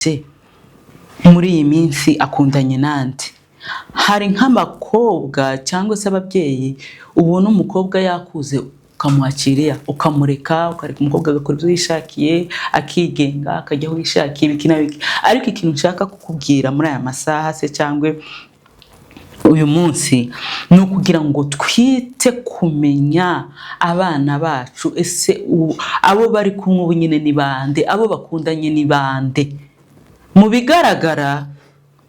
Se muri iyi minsi akundanye nande? Hari nk'abakobwa cyangwa se ababyeyi ubona umukobwa yakuze, ukamuhakiriya, ukamureka, ukareka umukobwa agakora ibyo yishakiye, akigenga, akajya aho yishakiye, ibiki na biki. Ariko ikintu nshaka kukubwira muri aya masaha se cyangwa uyu munsi ni ukugira ngo twite kumenya abana bacu. Ese abo bari kumwe ubu nyine ni bande? Abo bakundanye ni bande? Mu bigaragara,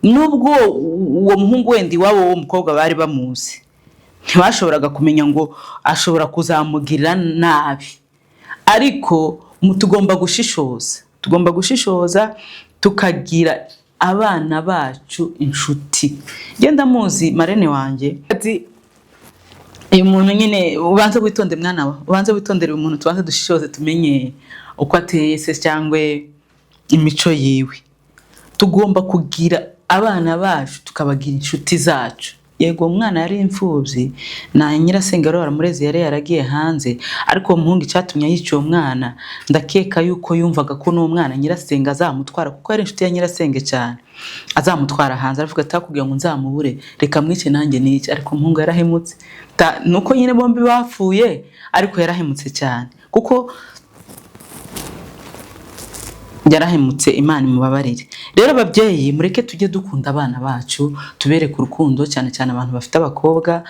nubwo uwo muhungu wenda iwabo w'uwo mukobwa bari bamuzi, ntibashoboraga kumenya ngo ashobora kuzamugirira nabi. Ariko tugomba gushishoza, tugomba gushishoza, tukagira abana bacu inshuti. Genda muzi marene wanjye ati: "Uyu muntu nyine ubanze witonde, mwana wa, ubanze witondere uyu muntu, tubanze dushishoze, tumenye uko ateye se cyangwa imico yiwe." Tugomba kugira abana bacu, tukabagira inshuti zacu. Yego, umwana yari imfubyi na nyirasenge wari waramureze yari yaragiye hanze. Ariko uwo muhungu, icyatumye yica uwo mwana, ndakeka yuko yumvaga ko n'uwo mwana nyirasenge azamutwara, kuko yari inshuti ya nyirasenge cyane, azamutwara hanze. Aravuga ati: "Kugira ngo nzamubure, reka mwice nanjye nice." Ariko umuhungu yarahemutse. Nuko nyine bombi bapfuye, ariko yarahemutse cyane, kuko yarahemutse. Imana imubabarire. Rero ababyeyi, mureke tujye dukunda abana bacu, tubereke urukundo, cyane cyane abantu bafite abakobwa,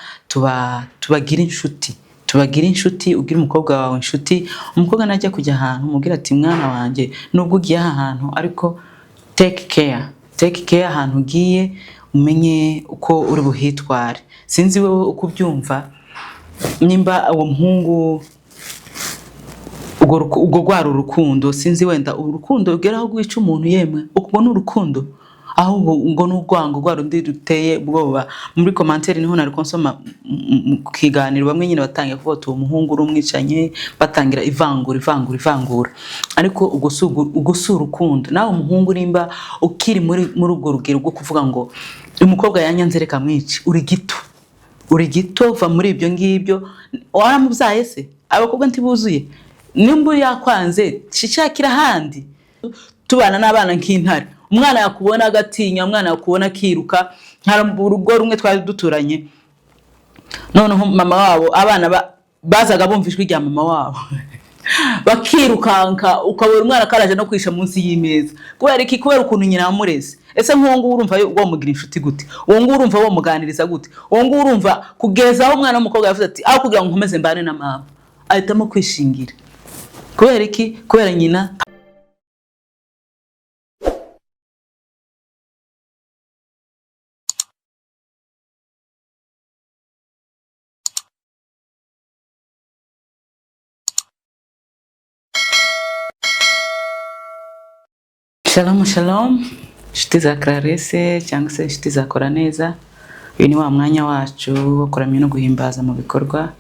tubagira inshuti, tubagira inshuti. Ubwire umukobwa wawe inshuti. Umukobwa najya kujya ahantu, umubwire ati: "Mwana wanjye, nubwo ugiye aha hantu, ariko take care, take care ahantu ugiye, umenye uko uri buhitware." Sinzi wowe uko ubyumva, nimba uwo muhungu ubwo rwari urukundo. Sinzi wenda urukundo rugera aho rwica umuntu. Yemwe, ubwo ni urukundo, ahubwo ngo ni urwango rwa rundi ruteye ubwoba. Muri commentaire niho nari konsoma mu kiganiro, bamwe nyine batangiye kuvuga ati: "Uwo muhungu uri umwicanyi." Batangira ivangura, ivangura, ivangura. Ariko ubwo si urukundo. Nawe umuhungu, nimba ukiri muri urwo rugero rwo kuvuga ngo umukobwa yanyanze, reka mwice, uri gito, uri gito. Va muri ibyo ngibyo. Waramubyaye se? Abakobwa ntibuzuye? Nimba yakwanze, shishakira ahandi. Tubana n'abana nk'intare. Umwana yakubona agatinya, umwana yakubona akiruka. Hari urugo rumwe twari duturanye, noneho mama wabo, abana bazaga bumva ijwi rya mama wabo bakirukanka, ukabona umwana karaje no kwisha munsi y'imeza. Kubera iki? Kubera ukuntu nyina yamureze. Ese nk'uwo nguwo urumva wamugira inshuti gute? Uwo nguwo urumva wamuganiriza gute? Uwo nguwo urumva, kugeza aho umwana w'umukobwa yavuze ati: "Aho kugira ngo nkomeze mbane na mama," ahitamo kwishingira. Kubera iki? Kubera nyina. Shalom shalom, inshuti za Clarisse cyangwa se inshuti za Kora Neza. Uyu ni wa mwanya wacu wo kuramya no guhimbaza mu bikorwa.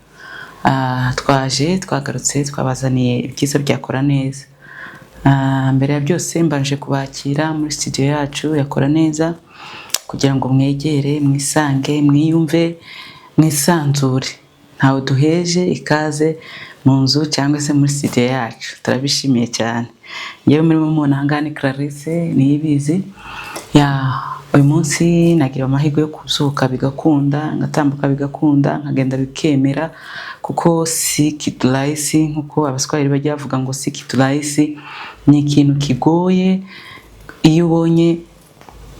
Twaje, twagarutse, twabazaniye ibyiza bya Kora Neza. Mbere ya byose, mbanje kubakira muri studio yacu ya Kora Neza kugira ngo mwegere, mwisange, mwiyumve, mwisanzure. Ntawe duheje. Ikaze mu nzu cyangwa se muri studio yacu, turabishimiye cyane. Ngewe muri mubona aha ngaha ni Clarisse Niyibizi. Ya, uyu munsi nagira amahirwe yo kubyuka bigakunda, ngatambuka bigakunda, nkagenda bikemera, kuko si kitu rahisi. Nkuko Abaswahili bajya bavuga ngo si kitu rahisi, ni ikintu kigoye iyo ubonye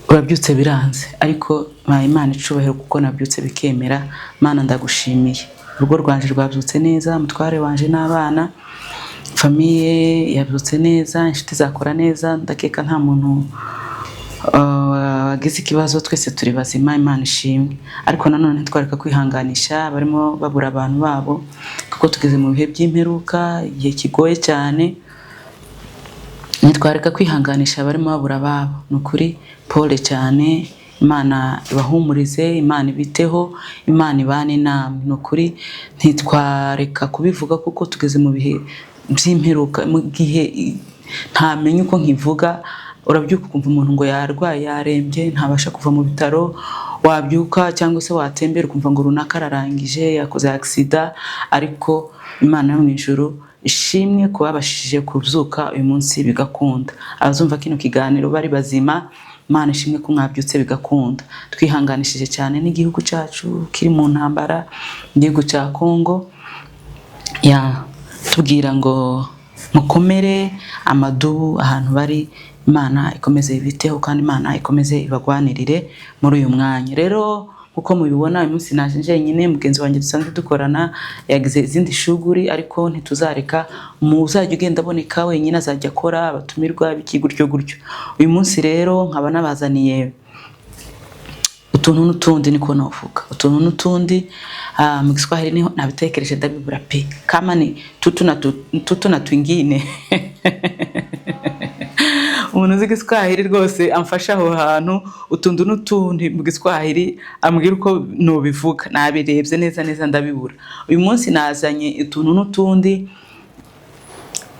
urabyutse biranze. Ariko mpaye Imana icubahiro kuko nabyutse bikemera. Mana, ndagushimiye. Urugo rwanje rwabyutse neza, umutware wanje n'abana, famille yabyutse neza, inshuti zakora neza. Ndakeka nta muntu wagize ikibazo, twese turi bazima, Imana ishimwe. Ariko nanone ntitwareka kwihanganisha barimo babura abantu babo, kuko tugeze mu bihe by'imperuka, igihe kigoye cyane. Ntitwareka kwihanganisha abarimo babura ababo. Ni ukuri, pole cyane. Imana ibahumurize, Imana ibiteho, Imana ibane namwe. Ni ukuri, ntitwareka kubivuga kuko tugeze mu bihe by'imperuka, mu gihe ntamenya uko nkivuga. Urabyuka ukumva umuntu ngo yarwaye, yarembye, ntabasha kuva mu bitaro. Wabyuka cyangwa se watembera ukumva ngo runaka ararangije, yakoze accident. Ariko Imana yo mu ijuru Ishimwe ku babashije kubyuka uyu munsi bigakunda. Abazumva kino kiganiro bari bazima, Imana ishimwe ko mwabyutse bigakunda. Twihanganishije cyane n'igihugu cyacu kiri mu ntambara, igihugu cya Congo. Ya, tubwira ngo mukomere amadubu ahantu bari, Imana ikomeze ibiteho kandi Imana ikomeze ibagwanirire muri uyu mwanya. Rero nkuko mubibona, uyu munsi naje njyenyine. Mugenzi wanjye dusanzwe dukorana yagize izindi shuguri, ariko ntituzareka muzajya ugenda aboneka wenyine, azajya akora abatumirwa biki gutyo gutyo. Uyu munsi rero nkaba nabazaniye utuntu n'utundi, niko navuga utuntu n'utundi. Mu Kiswahili niho nabitekereje ndabibura pe, kama ni tutu na tutu na twingine. Umuntu uzi Igiswahili rwose amfasha aho hantu, utuntu n'utundi mu Giswahili ambwira uko nubivuga. Nabirebye neza neza ndabibura. Uyu munsi nazanye utuntu n'utundi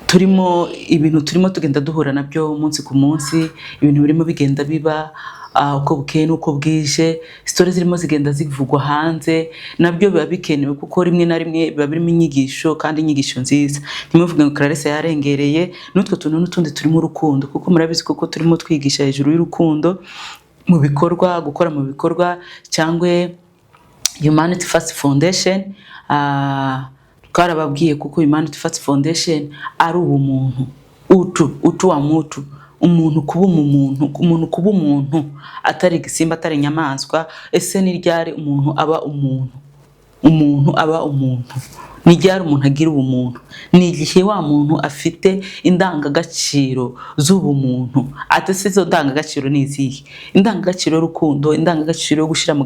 turimo ibintu turimo tugenda duhura nabyo umunsi ku munsi, ibintu birimo bigenda biba uko bukeye n'uko bwije, story zirimo zigenda zivugwa hanze. Nabyo biba bikenewe kuko rimwe na rimwe biba birimo inyigisho, kandi inyigisho nziza. Ntimuvuge ngo Clarisse yarengereye. N'utwo tuntu n'utundi turimo urukundo, kuko murabizi kuko turimo twigisha hejuru y'urukundo mu bikorwa, gukora mu bikorwa, cyangwa Humanity First Foundation. Twarababwiye kuko Humanity First Foundation ari ubumuntu, utu utu wa mutu, umuntu kuba umuntu, umuntu kuba umuntu atari igisimba, atari inyamaswa. Ese ni ryari umuntu aba umuntu? Umuntu aba umuntu ni ryari? Umuntu agira ubumuntu ni igihe wa muntu afite indangagaciro z'ubumuntu. Ate se izo ndangagaciro ni izihe? Indangagaciro y'urukundo, indangagaciro yo gushyira mu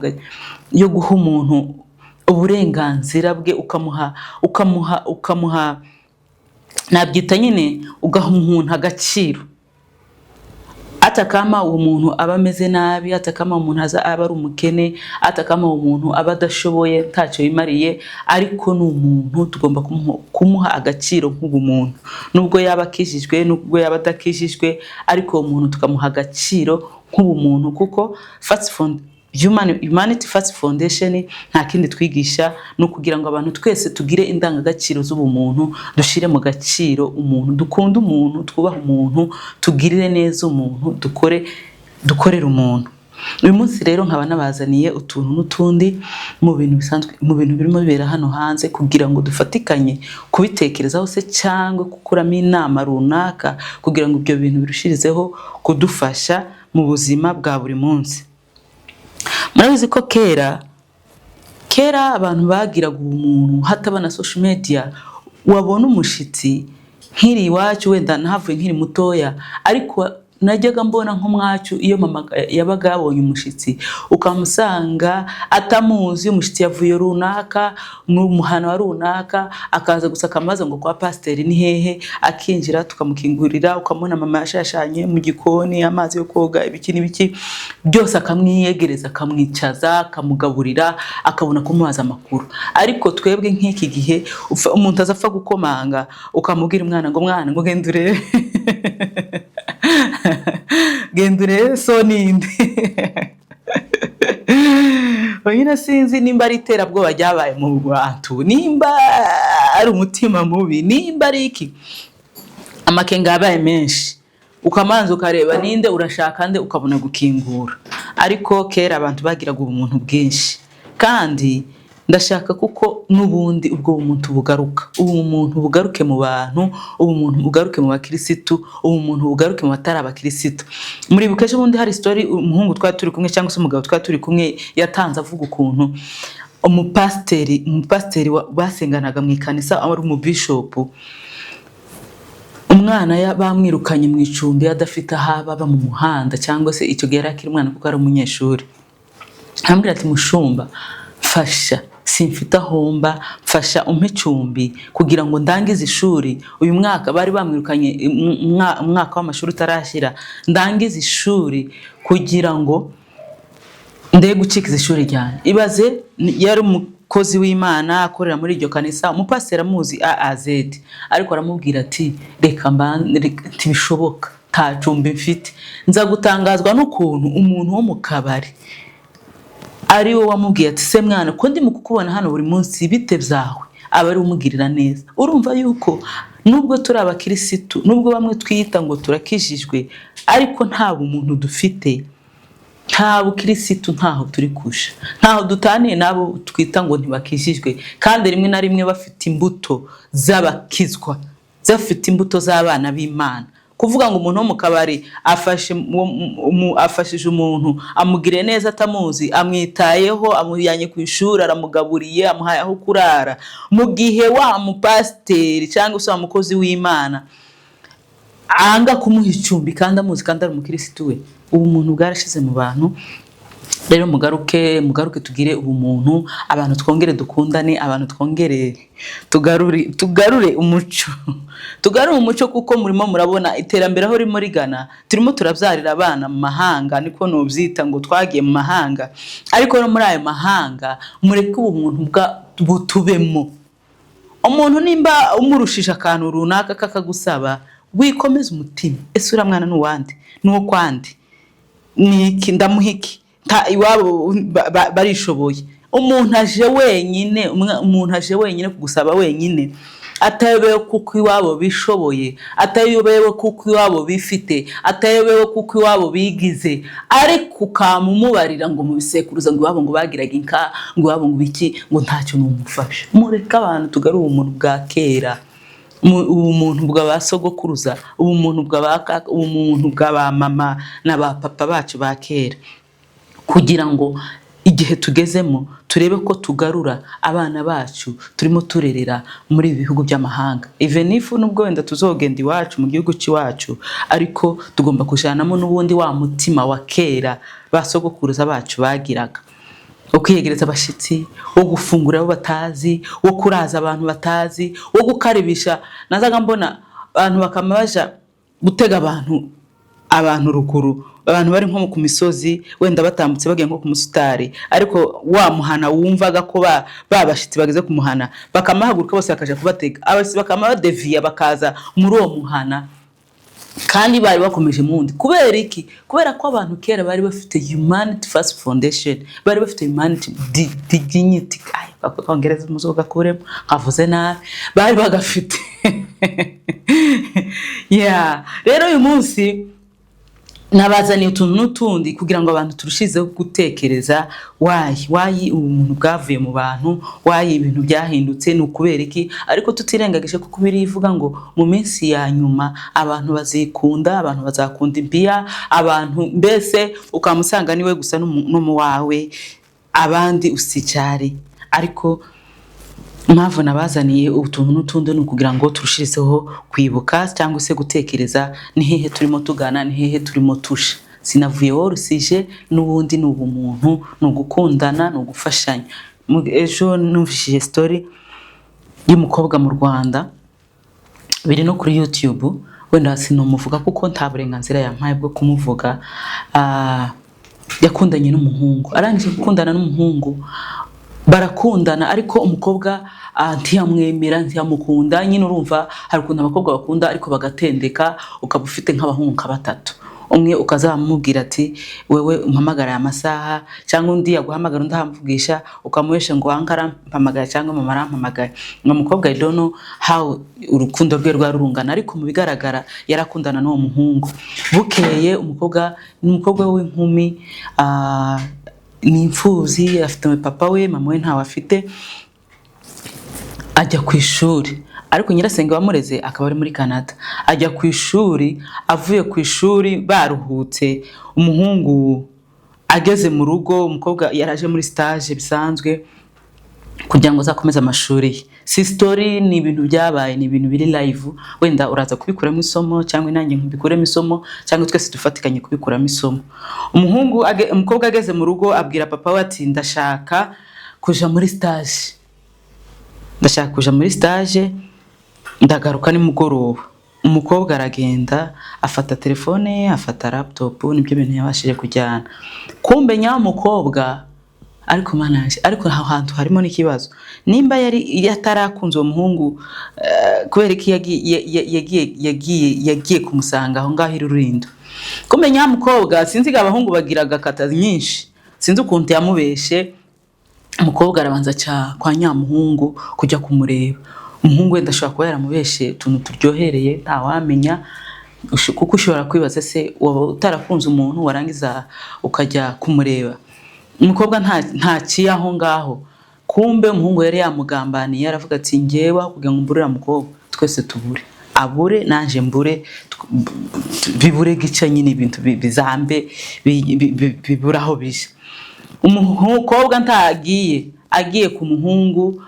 yo guha umuntu uburenganzira bwe, ukamuha, nabyita nyine ugaha umuntu agaciro, hata kama uwo muntu aba ameze nabi, hata kama umuntu aza aba ari umukene, hata kama uwo muntu aba adashoboye, ntacyo yimariye, ariko ni umuntu, tugomba kumuha agaciro nk'ubumuntu, nubwo yaba akijijwe, nubwo yaba adakijijwe, ariko uwo muntu tukamuha agaciro nk'ubumuntu, kuko First Fund Humanity First Foundation nta kindi twigisha, ni ukugira ngo abantu twese tugire indangagaciro z'ubumuntu, dushyire mu gaciro umuntu, dukunde umuntu, twubahe umuntu, tugirire neza umuntu, dukorere umuntu. Uyu munsi rero nkaba nabazaniye utuntu n'utundi mu bintu bisanzwe, mu bintu birimo bibera hano hanze, kugira ngo dufatikanye kubitekerezaho se cyangwa gukuramo inama runaka, kugira ngo ibyo bintu birushirizeho kudufasha mu buzima bwa buri munsi. Murabizi ko kera kera abantu bagiraga ubumuntu, hataba na social media. Wabona umushitsi nkiri iwacu, wenda nahavuye nkiri mutoya, ariko najyaga mbona nko mwacu, iyo mama yabaga yabonye umushitsi, ukamusanga atamuzi, umushitsi yavuye runaka mu muhana wa runaka, akaza gusa akamubaza ngo kwa pasiteri ni hehe, akinjira tukamukingurira, ukamubona mama yashashanye mu gikoni amazi yo koga, ibiki n'ibiki byose, akamwiyegereza, akamwicaza, akamugaburira, akabona kumubaza amakuru. Ariko twebwe nk'iki gihe umuntu aza apfa gukomanga, ukamubwira umwana ngo mwana, ngo genda urebe, genda urebe so ninde. Nyine sinzi nimba ari iterabwoba ryabaye mu bantu, nimba ari umutima mubi, nimba ari iki. Amakenga yabaye menshi, ukamanza ukareba ninde, urashaka nde, ukabona gukingura. Ariko kera abantu bagiraga ubumuntu bwinshi, kandi ndashaka kuko n'ubundi ubwo bumuntu bugaruka, ubumuntu bugaruke mu bantu, ubumuntu bugaruke mu bakirisitu, ubumuntu bugaruke mu batari abakirisitu. Muribuka ejo bundi hari story umuhungu twari turi kumwe, cyangwa se umugabo twari turi kumwe, yatanze avuga ukuntu umupasiteri basenganaga mu ikanisa, ari umubishopu, umwana bamwirukanye mu icumbi, adafite aho aba mu muhanda, cyangwa se icyo gihe yari akiri umwana kuko ari umunyeshuri. Arambwira ati: "Mushumba, mfasha, simfite aho mba, mfasha umpe icumbi kugira ngo ndangize ishuri uyu mwaka." Bari bamwirukanye umwaka w'amashuri utarashyira. "Ndangize ishuri kugira ngo nde gucikiza ishuri ryanjye." Ibaze, yari umukozi w'Imana akorera muri iryo kanisa, umupasiteri amuzi A a Z, ariko aramubwira ati: "Reka ntibishoboka, nta cumbi mfite." Nza gutangazwa n'ukuntu umuntu wo mu kabari ari we wamubwiye ati: "Se mwana, ko ndimo kukubona hano buri munsi, bite byawe?" Aba ari umugirira neza. Urumva yuko nubwo turi abakirisitu, nubwo bamwe twiyita ngo turakijijwe, ariko nta bumuntu dufite, nta bukirisitu, ntaho turi kusha, ntaho dutaniye n'abo twita ngo ntibakijijwe, kandi rimwe na rimwe bafite imbuto z'abakizwa, bafite imbuto z'abana b'Imana. Kuvuga ngo umuntu wo mu kabari afashije umuntu, amugiriye neza atamuzi, amwitayeho, amujyanye ku ishuri, aramugaburiye, amuhaye aho kurara, mu gihe wa mupasiteri cyangwa se wa mukozi w'Imana anga kumuha icumbi kandi amuzi, kandi ari umukirisitu we. Ubumuntu bwarashize mu bantu. Rero mugaruke, mugaruke, tugire ubumuntu, abantu twongere dukundane, abantu twongere tugarure umuco, tugarure umuco, kuko murimo murabona iterambere aho ririmo rigana. Turimo turabyarira abana mu mahanga, niko nubyita, ngo twagiye mu mahanga, ariko no muri ayo mahanga mureke ubumuntu butubemo. Umuntu nimba umurushije akantu runaka kakagusaba, wikomeze umutima. Ese uriya mwana ni uwande? Ni uwo kwande? Ni iki? Ndamuha iki? Iwabo barishoboye. Umuntu aje wenyine, umuntu aje wenyine kugusaba wenyine, atayobewe kuko iwabo bishoboye, atayobewe kuko iwabo bifite, atayobewe kuko iwabo bigize, ariko ukamumubarira ngo mu bisekuruza, ngo iwabo ngo bagiraga inka, ngo iwabo ngo ibiki, ngo ntacyo numufasha. Mureke abantu tugarure ubumuntu bwa kera, ubumuntu bwa ba sogokuruza, ubumuntu bwa ba kaka, ubumuntu bwa ba mama na ba papa bacu ba kera, kugira ngo igihe tugezemo turebe ko tugarura abana bacu turimo turerera muri ibi bihugu by'amahanga. Even if nubwo wenda tuzogenda iwacu mu gihugu cy'iwacu, ariko tugomba kujanamo n'ubundi wa mutima wa kera ba sogokuruza bacu bagiraga, wo kwiyegereza abashyitsi, wo gufungura abo batazi, wo kuraza abantu batazi, wo gukaribisha. Nazaga mbona abantu bakama baja gutega abantu ruguru, abantu bari nko ku misozi, wenda batambutse bagiye nko ku musitari, ariko wa muhana wumvaga ko ba bashyitsi bageze ku muhana, bakamahaguruka bose bakaja kubatega. Abashyitsi bakama badeviya bakaza muri uwo muhana kandi bari bakomeje mu wundi. Kubera iki? Kubera ko abantu kera bari bafite humanity first foundation, bari bafite humanity dignity. Ay, kongereza umuzungu gakuremo nkavuze nabi. Bari bagafite. Yeah, rero uyu munsi nabazaniye utuntu n'utundi kugira ngo abantu turushizeho gutekereza why ubumuntu bwavuye mu bantu, why ibintu byahindutse, ni ukubera iki? Ariko tutirengagije kuko birivuga ngo mu minsi ya nyuma abantu bazikunda, abantu bazakunda impiya, abantu mbese ukamusanga niwe gusa no mu wawe, abandi usicyari. Ariko impamvu nabazaniye utuntu n'utundi ni ukugira ngo turushirizeho kwibuka cyangwa se gutekereza ni hehe turimo tugana, ni hehe turimo tusha. Sinavuye worusije, n'ubundi ni ubumuntu, ni ugukundana, ni ugufashanya. Ejo numvishije story y'umukobwa mu Rwanda, biri no kuri YouTube. Wenda sinumuvuga kuko nta burenganzira yampaye bwo kumuvuga. Yakundanye n'umuhungu, arangije gukundana n'umuhungu barakundana, ariko umukobwa ntiyamwemera, ntiyamukunda nyine. Urumva hari ukuntu abakobwa bakunda ariko bagatendeka, ukaba ufite nk'abahungu nka batatu, umwe ukazamubwira ati: "Wewe umpamagara aya masaha," cyangwa undi yaguhamagara, undi ahamuvugisha, ukamuhesha ngo wanka arampamagara cyangwa mama arampamagaye. Ngo umukobwa, I don't know how urukundo rwe rwari rungana, ariko mu bigaragara yarakundana n'uwo muhungu. Bukeye umukobwa ni umukobwa w'inkumi, ni imfubyi, afite papa we, mama we ntawe afite. Ajya ku ishuri, ariko nyirasenge wamureze akaba ari muri Canada. Ajya ku ishuri, avuye ku ishuri baruhutse, umuhungu ageze mu rugo, umukobwa yaraje muri stage bisanzwe kugira ngo azakomeze amashuri ye. Si story, ni ibintu byabaye, ni ibintu biri live. Wenda uraza kubikuramo isomo, cyangwa nanjye nkubikuremo isomo, cyangwa twese dufatikanye kubikuramo isomo. Umukobwa ageze mu rugo abwira papa we ati: "Ndashaka kuja muri stage, ndashaka kuja muri stage, ndagaruka nimugoroba." Umukobwa aragenda, afata telefone ye, afata laptop, nibyo bintu yabashije kujyana. Kumbe nyamukobwa, ariko manaje, ariko aho hantu harimo n'ikibazo: nimba yari yatarakunze uwo muhungu, kubera iki yagiye kumusanga aho ngaho i Rurindo? Kumbe nyamukobwa, sinzi ngo abahungu bagiraga kata nyinshi, sinzi ukuntu yamubeshe. Umukobwa arabanza aca kwa nyamuhungu kujya kumureba. Umuhungu wenda ashobora kuba yaramubeshe utuntu turyohereye, ntawamenya, kuko ushobora kwibaza se waba utarakunze umuntu warangiza ukajya kumureba. Umukobwa ntaciye aho ngaho, kumbe umuhungu yari yamugambaniye, aravuga ati: "Ngewe aho kugira ngo mburire mukobwa, twese tubure, abure nanje mbure, bibure gica nyine, ibintu bizambe bibure aho bija." Umukobwa ntagiye, agiye ku muhungu,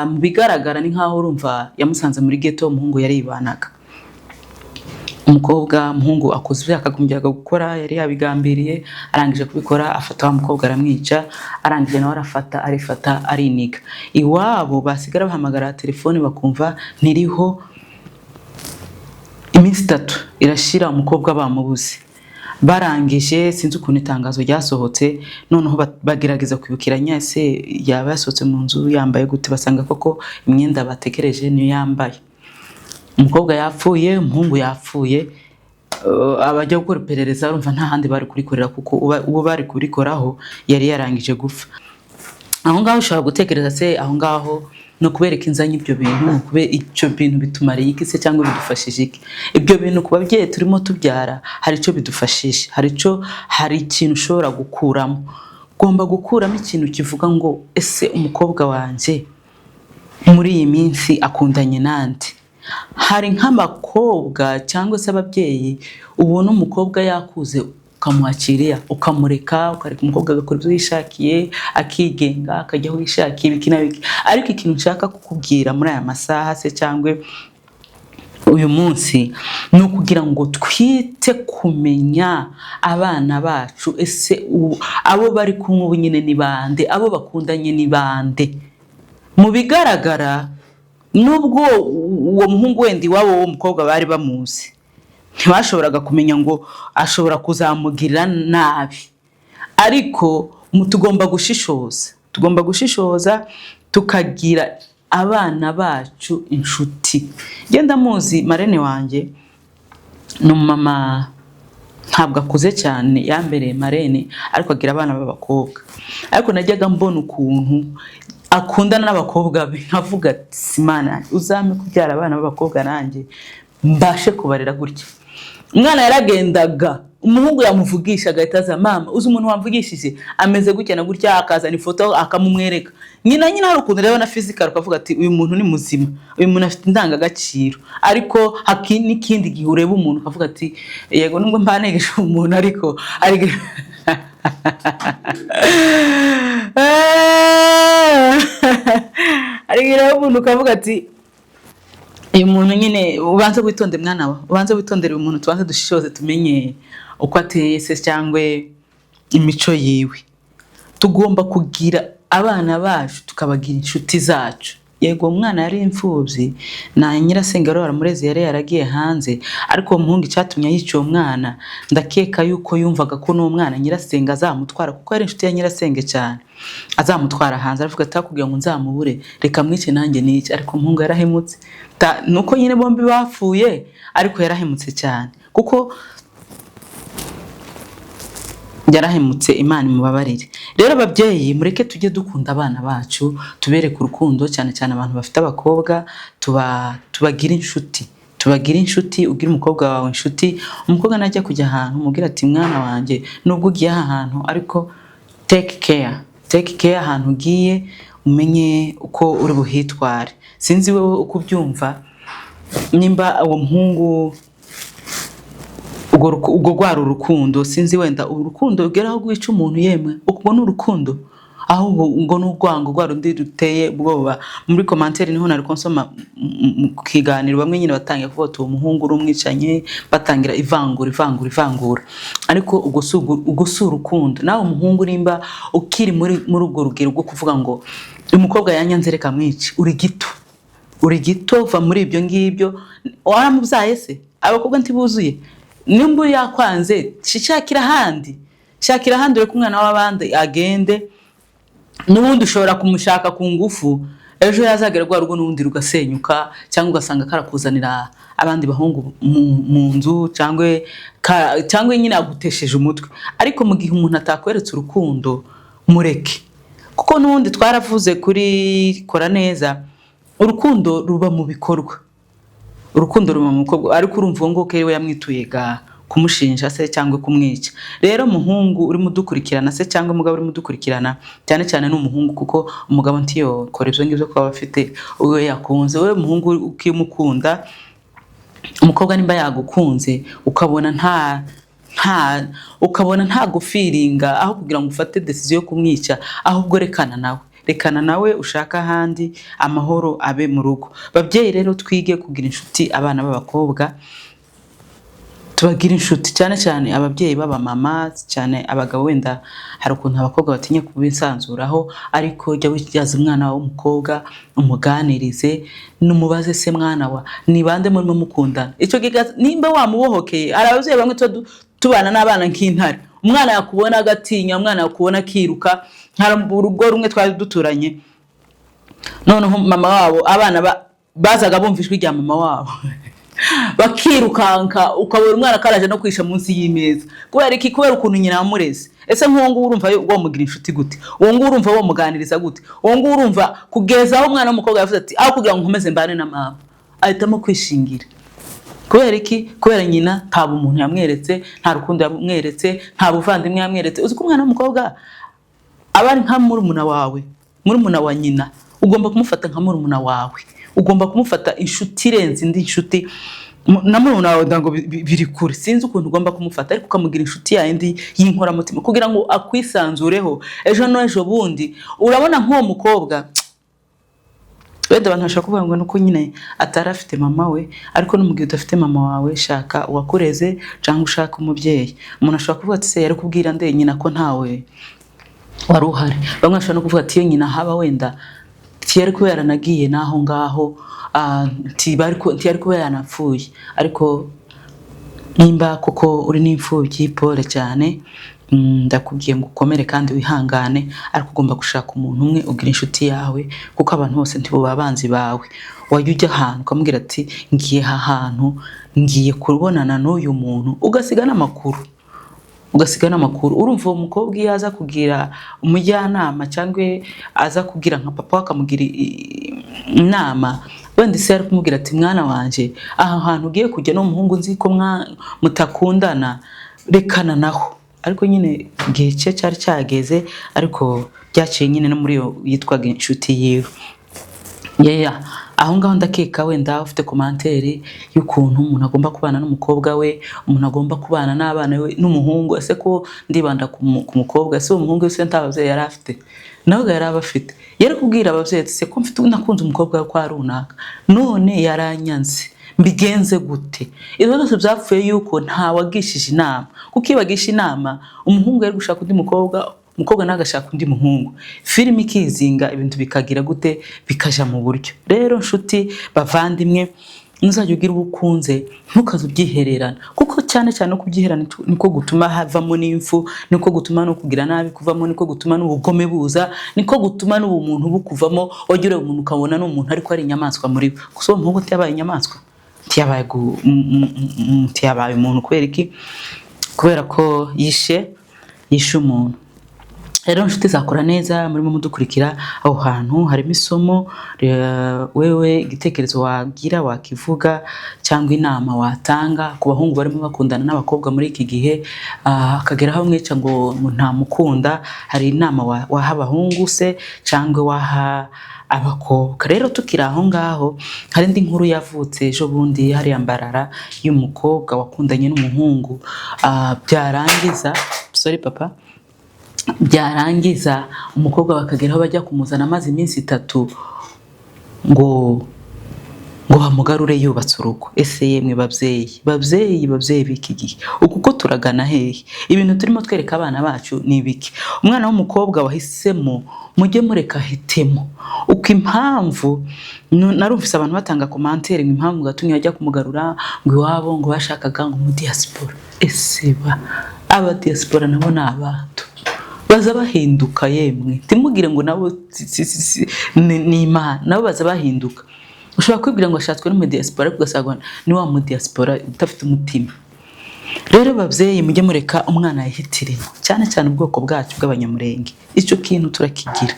mu bigaragara ni nkaho urumva yamusanze muri ghetto. Umuhungu yaribanaga. Umukobwa, umuhungu akoze ibyo yakagombyaga gukora, yari yabigambiriye. Arangije kubikora, afata wa mukobwa aramwica. Arangije nawe arafata, arifata, ariniga. Iwabo basigara bahamagara telefone bakumva ntiriho. Iminsi 3 irashira, umukobwa bamubuze. Barangije, sinzi ukuntu itangazo ryasohotse, noneho bagerageza kwibukiranya: ese yaba yasohotse mu nzu yambaye gute? Basanga koko imyenda batekereje niyo yambaye. Umukobwa yapfuye, umuhungu yapfuye. Abajya gukora iperereza urumva nta handi bari kurikorera, kuko uwo bari kurikoraho yari yarangije gupfa. Aho ngaho ushobora gutekereza se, aho ngaho ni ukubereka inzanye ibyo bintu, ni ukubera ibyo bintu bitumariye iki se, cyangwa bidufashije iki? Ibyo bintu ku babyeyi turimo tubyara hari icyo bidufashije, hari ikintu ushobora gukuramo. Ugomba gukuramo ikintu kivuga ngo: ese umukobwa wanjye muri iyi minsi akundanye nande? Hari nk'abakobwa cyangwa se ababyeyi ubona umukobwa yakuze, ukamuhakiriya, ukamureka, ukareka umukobwa agakora ibyo yishakiye, akigenga, akajya aho yishakiye, ibiki na biki. Ariko ikintu nshaka kukubwira muri aya masaha se cyangwa uyu munsi ni ukugira ngo twite kumenya abana bacu. Ese abo bari kumwe ubu nyine ni bande? Abo bakundanye ni bande? Mu bigaragara, nubwo uwo muhungu wenda iwabo w'uwo mukobwa bari bamuzi, ntibashoboraga kumenya ngo ashobora kuzamugirira nabi. Ariko tugomba gushishoza, tugomba gushishoza, tukagira abana bacu inshuti. Genda muzi, marraine wanjye ni umumama, ntabwo akuze cyane, yambereye marraine, ariko agira abana b'abakobwa. Ariko najyaga mbona ukuntu akundana n'abakobwa be, nkavuga ati: "Simana, uzampe kubyara abana b'abakobwa nanjye mbashe kubarera gutya." Umwana yaragendaga, umuhungu yamuvugisha agahita aza: "Mama, uzi umuntu wamvugishije? Ameze gutya na gutya." Akazana ifoto akamumwereka. Nyina hari ukuntu reba na physical ukavuga ati: "Uyu muntu ni muzima, uyu muntu afite indangagaciro." Ariko n'ikindi gihe ureba umuntu ukavuga ati: "Yego, nubwo mbanegeje umuntu, ariko ari ureba umuntu ukavuga ati: 'Uyu muntu nyine ubanze witonde, mwana wa, ubanze witondere uyu muntu, tubanze dushishoze tumenye uko ateye se cyangwa imico yiwe.'" Tugomba kugira abana bacu, tukabagira inshuti zacu. Yego, umwana yari imfubyi na nyirasenge wari waramureze yari yaragiye hanze. Ariko uwo muhungu, icyatumye yica uwo mwana, ndakeka yuko yumvaga ko n'uwo mwana nyirasenge azamutwara, kuko yari inshuti ya nyirasenge cyane, azamutwara hanze. Aravuga ati: "Kugira ngo nzamubure, reka mwice nanjye nice." Ariko umuhungu yarahemutse. Nuko nyine bombi bapfuye, ariko yarahemutse cyane, kuko yarahemutse. Imana imubabarire. Rero ababyeyi, mureke tujye dukunda abana bacu, tubereke urukundo, cyane cyane abantu bafite abakobwa, tubagire inshuti, tubagire inshuti. Ugire umukobwa wawe inshuti. Umukobwa najya kujya ahantu, umubwira ati: "Mwana wanjye, nubwo ugiye aha hantu, ariko take care, take care ahantu ugiye, umenye uko uri buhitware." Sinzi wowe uko ubyumva, nimba uwo muhungu ubwo rwari urukundo. Sinzi wenda urukundo rugera aho rwica umuntu. Yemwe, ubwo ni urukundo, ahubwo ngo ni urwango rwa rundi ruteye ubwoba. Muri commentaire niho nari konsoma mu kiganiro, bamwe nyine batangira kuvuga ati: "Uwo muhungu uri umwicanyi," batangira ivangura, ivangura, ivangura. Ariko ubwo si urukundo. Nawe umuhungu, nimba ukiri muri urwo rugero rwo kuvuga ngo umukobwa yanyanze, reka mwice, uri gito, uri gito. Va muri ibyo ngibyo. Waramubyaye se? Abakobwa ntibuzuye? Nimba yakwanze, shakira ahandi, shakira ahandi, ureke umwana w'abandi agende. N'ubundi ushobora kumushaka ku ngufu, ejo yazagera rwa rugo n'ubundi rugasenyuka, cyangwa ugasanga karakuzanira abandi bahungu mu nzu, cyangwa nyine agutesheje umutwe. Ariko mu gihe umuntu atakweretse urukundo, mureke. Kuko n'ubundi twaravuze kuri Kora Neza, urukundo ruba mu bikorwa, urukundo ruba mu bikorwa. Ariko urumva uwo nguwo we yamwituye ga kumushinja se cyangwa kumwica. Rero muhungu urimo udukurikirana se, cyangwa umugabo urimo udukurikirana, cyane cyane ni umuhungu, kuko umugabo ntiyokora ibyo ngibyo kuba afite uwo yakunze. Wowe muhungu ukimukunda umukobwa, nimba yagukunze ukabona nta gufiringa, aho kugira ngo ufate decision yo kumwica, ahubwo rekana nawe, rekana nawe, ushaka ahandi, amahoro abe mu rugo. Babyeyi rero, twige kugira inshuti abana b'abakobwa, tubagira inshuti, cyane cyane ababyeyi b'abamama, cyane abagabo. Wenda hari ukuntu abakobwa batinya kubisanzuraho, ariko jya wijaza umwana wawe w'umukobwa, umuganirize, numubaze: "Se mwana wa, ni bande murimo mukundana?" Icyo gihe nimba wamubohokeye. Hari ababyeyi bamwe tuba tubana n'abana nk'intare, umwana yakubona agatinya, umwana yakubona akiruka. Hari urugo rumwe twari duturanye, noneho mama wabo, abana bazaga bumva ijwi rya mama wabo bakirukanka, ukabona umwana karaje no kwisha munsi y'imeza. Kubera iki? Kubera ukuntu nyina yamureze. Ese nk'uwo nguwo urumva wamugira inshuti gute? Uwo nguwo urumva wamuganiriza gute? Uwo nguwo urumva, kugeza aho umwana w'umukobwa yavuze ati: "Aho kugira ngo nkomeze mbane na mama," ahitamo kwishingira. Kubera iki? Kubera nyina nta bumuntu yamweretse, nta rukundo yamweretse, nta buvandimwe yamweretse. Uzi ko umwana w'umukobwa aba ari nka murumuna wawe, murumuna wa nyina. Ugomba kumufata nka murumuna wawe, ugomba kumufata inshuti irenze indi nshuti. Na murumuna wawe ntabwo biri kure, sinzi ukuntu ugomba kumufata, ariko ukamugira inshuti yindi y'inkoramutima kugira ngo akwisanzureho ejo n'ejo bundi. Urabona nk'uwo mukobwa, wenda abantu bashobora kuvuga ngo nuko nyine atari afite mama we, ariko no mu gihe udafite mama wawe, shaka uwakureze cyangwa ushaka umubyeyi. Umuntu ashobora kuvuga ati: "Se yari kubwira nde nyina ko ntawe wari uhari?" Bamwe bashobora no kuvuga ati: "Iyo nyina haba, wenda ntiyari kuba yaranagiye n'aho ngaho, ntiyari kuba yanapfuye." Ariko nimba koko uri n'imfubyi, pole cyane. Ndakubwiye ngo ukomere kandi wihangane, ariko ugomba gushaka umuntu umwe ugira inshuti yawe, kuko abantu bose ntibo abanzi bawe. Wajya ujya ahantu ukamubwira ati: "Ngiye aha hantu, ngiye kubonana n'uyu muntu," ugasiga n'amakuru, ugasiga n'amakuru. Urumva uwo mukobwa iyo aza kugira umujyanama cyangwa aza kugira nka papa we akamugira inama, wenda ise yari kumubwira ati: "Mwana wanje, aha hantu ugiye kujya n'umuhungu nzi ko mutakundana, rekana naho." Ariko nyine igihe cye cyari cyageze, ariko byaciye nyine no muri iyo yitwaga inshuti yiwe. Yeah. Aho ngaho ndakeka wenda ufite commentaire y'ukuntu umuntu agomba kubana n'umukobwa we, umuntu agomba kubana n'abana we n'umuhungu. Ese ko ndibanda ku mukobwa, ese uwo muhungu se nta babyeyi yari afite? Nawe yari aba afite, yari kubwira ababyeyi ati: "Se ko mfite, nakunze umukobwa we kwa runaka, none yaranyanze, mbigenze gute?" Ibyo byose byapfuye yuko ntawagishije inama, kuko iyo bagisha inama, umuhungu yari gushaka undi mukobwa, umukobwa nawe agashaka undi muhungu, filime ikizinga, ibintu bikagira gute, bikaja mu buryo. Rero nshuti, bavandimwe, ntuzajya ugira uwo ukunze ntukaze ubyihererana, kuko cyane cyane no kubyiherana niko gutuma havamo n'imfu, niko gutuma no kugira nabi kuvamo, niko gutuma n'ubugome buza, niko gutuma n'ubumuntu bukuvamo. Wajya ureba umuntu ukabona ni umuntu ariko ari inyamaswa muri we. Gusa uwo muhungu ntiyabaye inyamaswa, ntiyabaye umuntu. Kubera iki? Kubera ko yishe umuntu. Rero inshuti zakora neza murimo mudukurikira, aho hantu harimo isomo. Wewe igitekerezo wagira wakivuga, cyangwa inama watanga ku bahungu barimo bakundana n'abakobwa muri iki gihe, akagera aho mwica ngo ntamukunda, hari inama waha abahungu se cyangwa waha abakobwa? Rero tukiri aho ngaho, hari indi nkuru yavutse ejo bundi hariya Mbarara y'umukobwa wakundanye n'umuhungu, byarangiza, sorry papa, byarangiza umukobwa bakagera aho bajya kumuzana amaze iminsi 3 ngo bamugarure yubatse urugo. Ese yemwe babyeyi, babyeyi, babyeyi b'iki gihe, uku ko turagana hehe? Ibintu turimo twereka abana bacu ni ibiki? Umwana w'umukobwa wahisemo, mujye mureka ahitemo. Uko impamvu narumvise abantu batanga commentaire ngo impamvu gatumye bajya kumugarura, ngo iwabo ngo bashakaga ngo mu diaspora. Ese ba aba diaspora nabo ni abantu baza bahinduka? Yemwe, ntimugire ngo nabo ni Imana, nabo baza bahinduka. Ushobora kwibwira ngo ashatswe no mu diaspora, ariko ugasanga ni wa mu diaspora udafite umutima. Rero babyeyi, mujye mureka umwana yihitiremo, cyane cyane ubwoko bwacu bw'Abanyamurenge. Icyo kintu turakigira,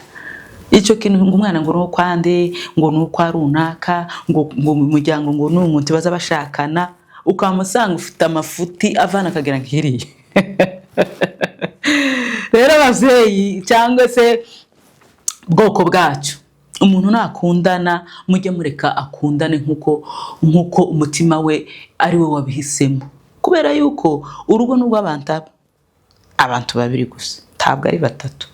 icyo kintu ngo umwana ngo ni ukwande, ngo ni ukwa runaka, ngo mu muryango, ngo ni umuntu baza bashakana, ukamusanga ufite amafuti avana akagira nk'iriya. Rero ababyeyi cyangwa se bwoko bwacu, umuntu nakundana mujye mureka akundane nk'uko umutima we ari we wabihisemo, kubera yuko urugo ni urw'abantu aba abantu babiri gusa, ntabwo ari batatu.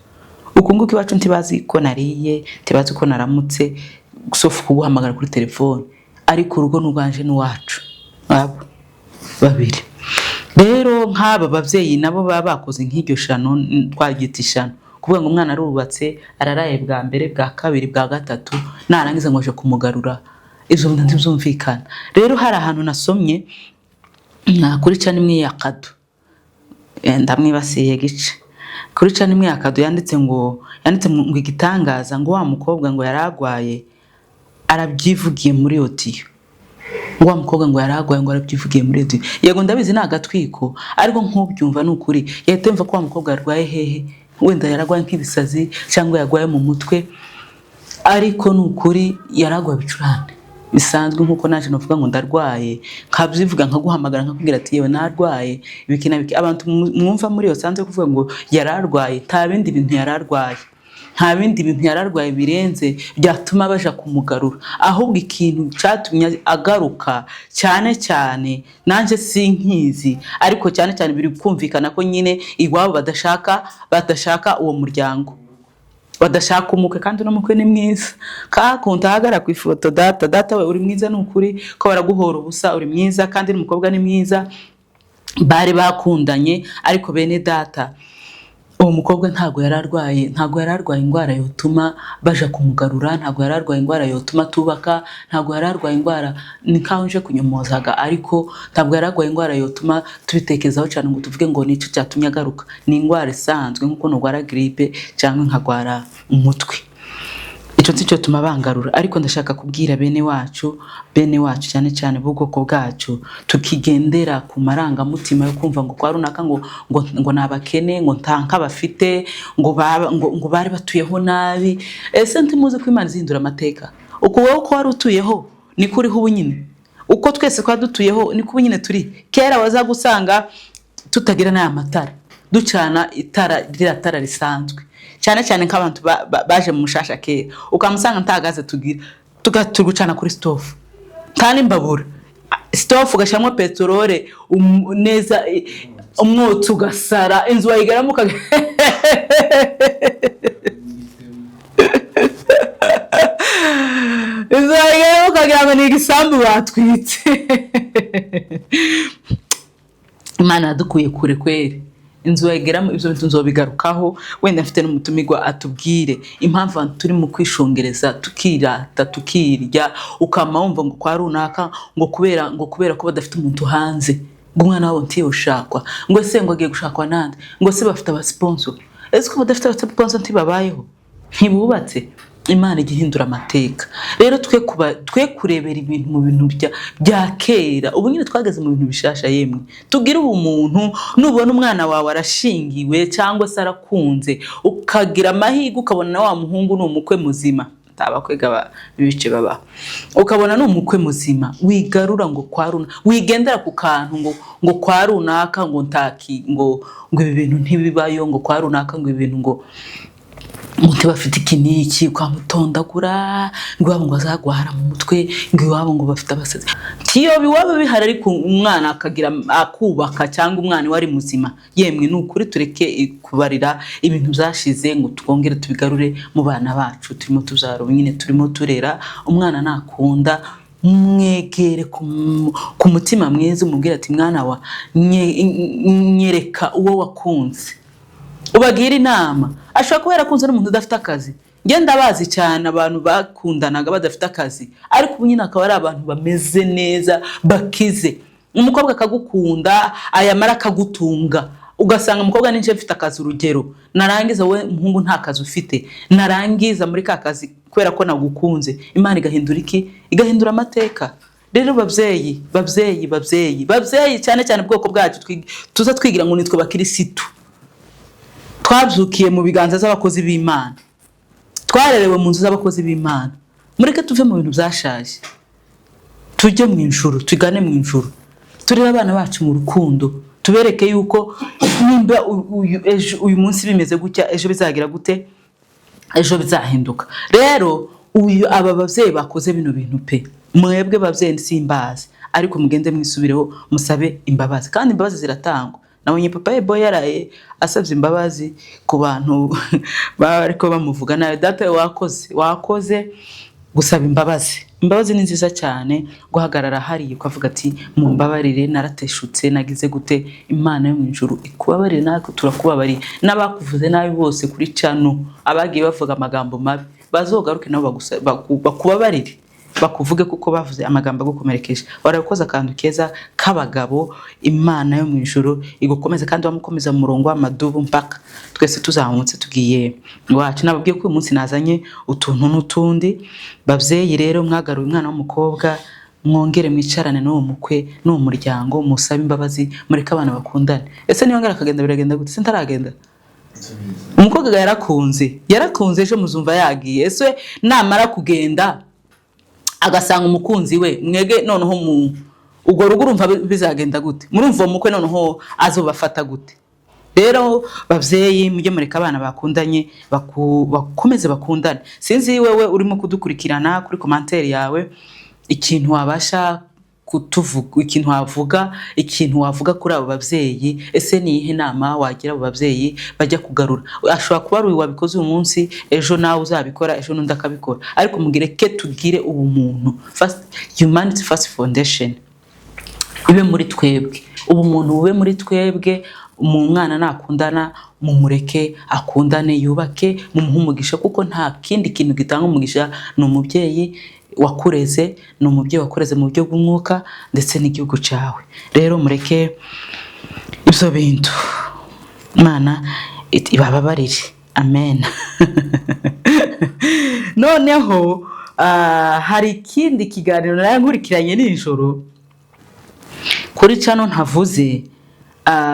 Uku nguku iwacu ntibazi ko nariye, ntibazi ko naramutse, sauf kuguhamagara kuri telefone, ariko urugo ni urwanje n'uwacu abo babiri. Rero nk'aba babyeyi nabo baba bakoze nk'iryo shano, twaryita ishano, kuvuga ngo umwana arubatse, araraye bwa mbere, bwa kabiri, bwa gatatu, narangiza ngo aje kumugarura, ibyo bintu ntibyumvikana. Rero hari ahantu nasomye kuri channel imwe ya Kado, ndamwibasiye gice, kuri channel imwe ya Kado yanditse ngo igitangaza, ngo wa mukobwa ngo yaragwaye arabyivugiye muri audio, ngo wa mukobwa ngo yaragwaye, ngo arabyivugiye muri audio. Yego, ndabizi ni agatwiko, ariko nk'ubyumva ni ukuri yahita yumva ko wa mukobwa yarwaye hehe, wenda yaragwaye nk'ibisazi cyangwa yarwaye mu mutwe, ariko ni ukuri yaragwaye ibicurane bisanzwe, nk'uko naje navuga ngo ndarwaye, nkabyivuga, nkaguhamagara, nkakubwira ati: "Yewe, narwaye ibiki na biki." Abantu mwumva muri iyo sanze kuvuga ngo yararwaye, nta bindi bintu yararwaye, nta bindi bintu yararwaye birenze byatuma baja kumugarura. Ahubwo ikintu cyatumye agaruka cyane cyane, nanjye sinkizi, ariko cyane cyane biri kumvikana ko nyine iwabo badashaka uwo muryango, badashaka umukwe. Kandi uno mukwe ni mwiza, kakuntu ahagarara ku ifoto. Data, data we, uri mwiza, ni ukuri ko baraguhora ubusa, uri mwiza, kandi n'umukobwa ni mwiza, bari bakundanye. Ariko bene data, uwo mukobwa ntabwo yari arwaye, ntabwo yari arwaye indwara yotuma baja kumugarura, ntabwo yari arwaye indwara yotuma atubaka, ntabwo yari arwaye indwara, ni nkaho nje kunyomozaga, ariko ntabwo yari arwaye indwara yotuma tubitekerezaho cyane ngo tuvuge ngo nicyo cyatumye agaruka. Ni indwara isanzwe nk'uko nurwara grippe cyangwa nkagwara umutwe, icyo si cyo tuma bangarura. Ariko ndashaka kubwira bene wacu, bene wacu cyane cyane b'ubwoko bwacu, tukigendera ku marangamutima yo kumva ngo kwa runaka ngo ni abakene, ngo nta nka bafite, ngo bari batuyeho nabi. Ese ntimuzi ko Imana izihindura amateka? Uko wowe uko wari utuyeho niko uriho ubu nyine, uko twese twari dutuyeho niko ubu nyine turi. Kera waza gusanga tutagira n'aya matara, ducana itara, ririya tara risanzwe, cyane cyane nk'abantu baje mu mushasha kera, ukamusanga nta gaze tugira, turi gucana kuri stove, nta n'imbabura, stove ugashyiramo peterole neza, umwotsi ugasara inzu wayigeramo inzu wayigeramo ukagira ngo ni igisambu batwitse. Imana yadukuye kure kweri. Inzu wayigeramo, ibyo bintu nzobigarukaho, wenda mfite n'umutumirwa atubwire impamvu abantu turi mu kwishongereza, tukirata, tukirya, ukama wumva ngo kwa runaka ngo kubera ko badafite umuntu hanze, ngo umwana wabo ntiyoshakwa, ngo ese ngo agiye gushakwa nande, ngo se bafite abasponsor. Ese ko badafite abasponsor ntibabayeho, ntibubatse? Imana ijya ihindura amateka. Rero twe kurebera ibintu mu bintu bya kera, ubu nyine twageze mu bintu bishasha. Yemwe, tugire ubumuntu. Nubona umwana wawe arashingiwe cyangwa se arakunze, ukagira amahirwe ukabona na wa muhungu ni umukwe muzima, ntabakwega bice baba, ukabona ni umukwe muzima, wigarura ngo kwa runa, wigendera ku kantu ngo kwa runaka ngo ntaki, ngo ibi bintu ntibibayo, ngo kwa runaka ngo ibi bintu ngo ntibafite iki n'iki, ukamutondagura ngo iwabo ngo azagwara mu mutwe, ngo iwabo ngo bafite abasazi. Tiyo iwabo bihari, ariko umwana akagira akubaka, cyangwa umwana we ari muzima. Yemwe, ni ukuri tureke kubarira ibintu byashize ngo twongere tubigarure mu bana bacu turimo tubyara. Ubu nyine turimo turera, umwana nakunda mwegere ku mutima mwiza, umubwire ati: "Mwana wa, nyereka uwo wakunze." Ubagira inama. Ashobora kuba yarakunze n'umuntu udafite akazi. Ngenda bazi cyane abantu bakundanaga badafite akazi, ariko ubu nyine akaba ari abantu bameze neza, bakize. Umukobwa akagukunda, ayamara akagutunga, ugasanga umukobwa ninjye mfite akazi, urugero, narangiza wowe umuhungu nta kazi ufite, narangiza muri ka kazi, kubera ko nagukunze, Imana igahindura iki? Igahindura amateka. Rero babyeyi, babyeyi, babyeyi, babyeyi, cyane cyane ubwoko bwacu tuza twigira ngo nitwe bakirisitu, twabyukiye mu biganza z'abakozi b'Imana, twarerewe mu nzu z'abakozi b'Imana. Mureke tuve mu bintu byashaje, tujye mu ijuru, tugane mu ijuru, turere abana bacu mu rukundo, tubereke yuko nimba uyu munsi bimeze gutya, ejo bizagira gute? Ejo bizahinduka. Rero uyu aba babyeyi bakoze bino bintu pe, mwebwe babyeyi simbazi, ariko mugende mwisubireho, musabe imbabazi, kandi imbabazi ziratangwa. Nabonye Papa Ebo yaraye asabye imbabazi ku bantu baba ariko bamuvuga nabi. Data, wakoze, wakoze gusaba imbabazi. Imbabazi ni nziza cyane, guhagarara hariya ukavuga ati: "Mumbabarire, narateshutse, nagize gute." Imana yo mu ijuru ikubabarire, natwe turakubabariye. N'abakuvuze nabi bose kuri channel, abagiye bavuga amagambo mabi, bazogaruke nabo bakubabarire, bakuvuge, kuko bavuze amagambo agukomerekeje. Warakoze akantu keza k'abagabo. Imana yo mu ijuru igukomeze, kandi wamukomeza mu murongo w'amadubu mpaka twese tuzamutse tugiye iwacu. Nababwiye ko uyu munsi nazanye utuntu n'utundi. Babyeyi rero mwagaruye umwana w'umukobwa, mwongere mwicarane n'uwo mukwe n'uwo muryango, musabe imbabazi, mureke abana bakundane. Ese niyongera akagenda biragenda gute? Se ntaragenda? Umukobwa yarakunze, yarakunze, ejo muzumva yagiye. Ese namara kugenda agasanga umukunzi we, mwege noneho mu urwo rugo urumva bizagenda gute? Murumva uwo mukwe noneho azobafata gute? Rero babyeyi, mujye mureka abana bakundanye bakomeze bakundane. Sinzi wewe urimo kudukurikirana, kuri commentaire yawe ikintu wabasha kutuvuga, ikintu wavuga kuri abo babyeyi. Ese ni iyihe nama wagira abo babyeyi bajya kugarura? Ashobora kuba ari uyu wabikoze uyu munsi, ejo nawe uzabikora, ejo n'undi akabikora. Ariko mugire tugire ubumuntu. First, humanity first foundation ibe muri twebwe, ubumuntu bube muri twebwe. Mu mwana nakundana, mumureke akundane, yubake, mumuhe umugisha, kuko nta kindi kintu gitanga umugisha ni umubyeyi wakureze, ni umubyeyi wakureze mu buryo bw'umwuka ndetse n'igihugu cyawe. Rero mureke ibyo bintu, Imana ibababarire. Amen. Noneho hari ikindi kiganiro nari nkurikiranye nijoro kuri channel ntavuze.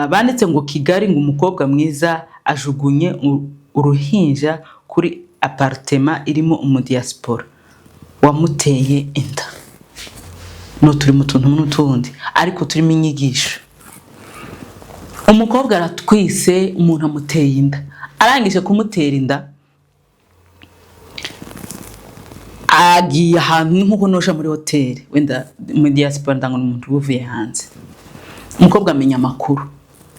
Banditse ngo Kigali, ngo umukobwa mwiza ajugunye uruhinja kuri appartement irimo umudiaspora wamuteye inda. No turi mu tuntu n'utundi, ariko turimo inyigisho. Umukobwa aratwise, umuntu amuteye inda. Arangije kumutera inda, agiye ahantu nk'uko noja muri hoteli, wenda muri diaspora, ndangwa umuntu uba uvuye hanze. Umukobwa amenya amakuru,